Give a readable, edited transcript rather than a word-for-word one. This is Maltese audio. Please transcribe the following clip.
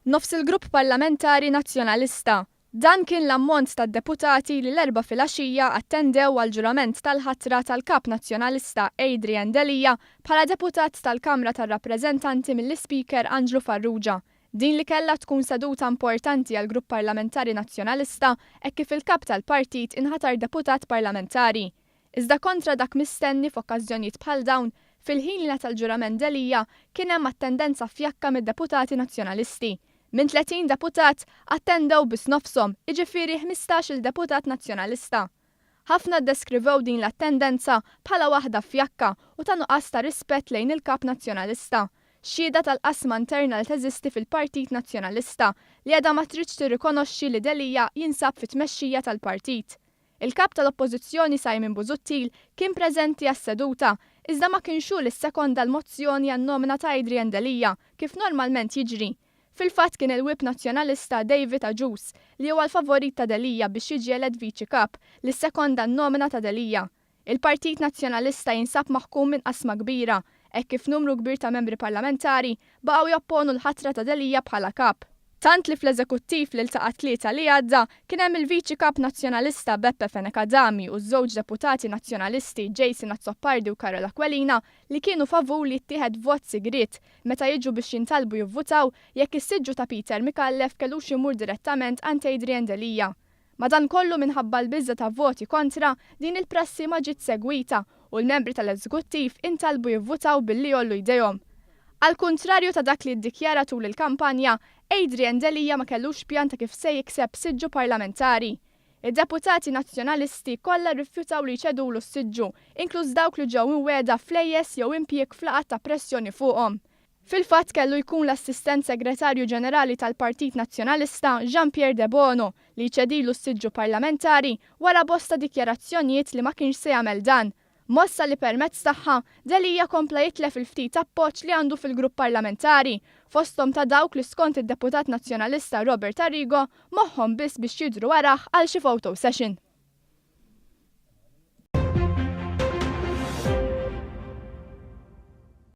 Nofs il-Grupp Parlamentari Nazzjonalista. Dan kien l-ammont ta' deputati li l-Erbgħa filgħaxija attendew għall-ġurament tal-ħatra tal-Kap Nazzjonalista Adrian Delia bħala deputat tal-Kamra tar-Rappreżentanti mill-Ispeaker Anġlu Farrugia. Din li kellha tkun seduta importanti għall-Grupp Parlamentari Nazzjonalista hekk kif il-Kap tal-Partit inħatar deputat parlamentari. Iżda kontra dak mistenni f'okkażjonijiet bħal dawn, fil-ħin li ngħata l-ġurament Delia, kien hemm attendenza fjakka mid-deputati Nazzjonalisti. Minn 30 deputat, attendew biss nofshom, jiġifieri 15-il deputat Nazzjonalista. Ħafna ddeskrivew din l-attendenza bħala waħda fjakka u ta' nuqqas ta' rispett lejn il-Kap Nazzjonalista. Xhieda tal-qasma interna li teżisti fil-Partit Nazzjonalista, li għadha ma tridx tirrikonoxxi li Delia jinsab fit-tmexxija tal-partit. Il-Kap tal-Oppożizzjoni Simon Busuttil kien preżenti għas-seduta, iżda ma kienx hu li ssekonda l-mozzjoni għan-nomina ta' Adrian Delia, kif normalment jiġri. Fil-fatt kien il-Whip Nazzjonalista David Agius, li huwa l-favorit ta' Delia biex jiġi elett Viċi Kap, li ssekonda n-nomina ta' Delia. Il-Partit Nazzjonalista jinsab maħkum minn qasma kbira, hekk kif numru kbir ta' membri parlamentari baqgħu jopponu l-ħatra ta' Delia bħala Kap. Tant li fl-Eżekuttiv li ltaqa' t-Tlieta li għadda, kien hemm il-Viċi Kap Nazzjonalista Beppe Fenech Adami u ż-żewġ deputati Nazzjonalisti Jason Azzopardi u Karol Aquilina li kienu favur li jittieħed vot sigriet meta jiġu biex jintalbu jivvutaw jekk is-siġġu ta' Peter Micallef kellux imur direttament għand Adrian Delia. Madankollu minħabba l-biża' ta' voti kontra, din il-prassi ma ġiet segwita u l-membri tal-eżekuttiv intalbu jivvutaw billi jgħollu jdejhom. Għall-kuntrarju ta' dak li ddikjara tul il-kampanja, Adrian Delia ma kellux pjan ta' kif se jikseb siġġu parlamentari. Id-deputati Nazzjonalisti kollha rrifjutaw li jċedulu s-siġġu, inkluż dawk li ġew imwiegħda flejjes jew impjieg f'laqgħat ta' pressjoni fuqhom. Fil-fatt kellu jkun l-Assistent Segretarju Ġenerali tal-Partit Nazzjonalista Jean Pierre Debono li jċedilu s-siġġu parlamentari wara bosta dikjarazzjonijiet li ma kienx se jagħmel dan. Mossa li permezz tagħha Delia kompla jitlef il-ftit appoġġ li għandu fil-grupp parlamentari, fosthom ta' dawk li skont id-Deputat Nazzjonalista Robert Arrigo moħħhom biss biex jidhru warah għal xi photo session.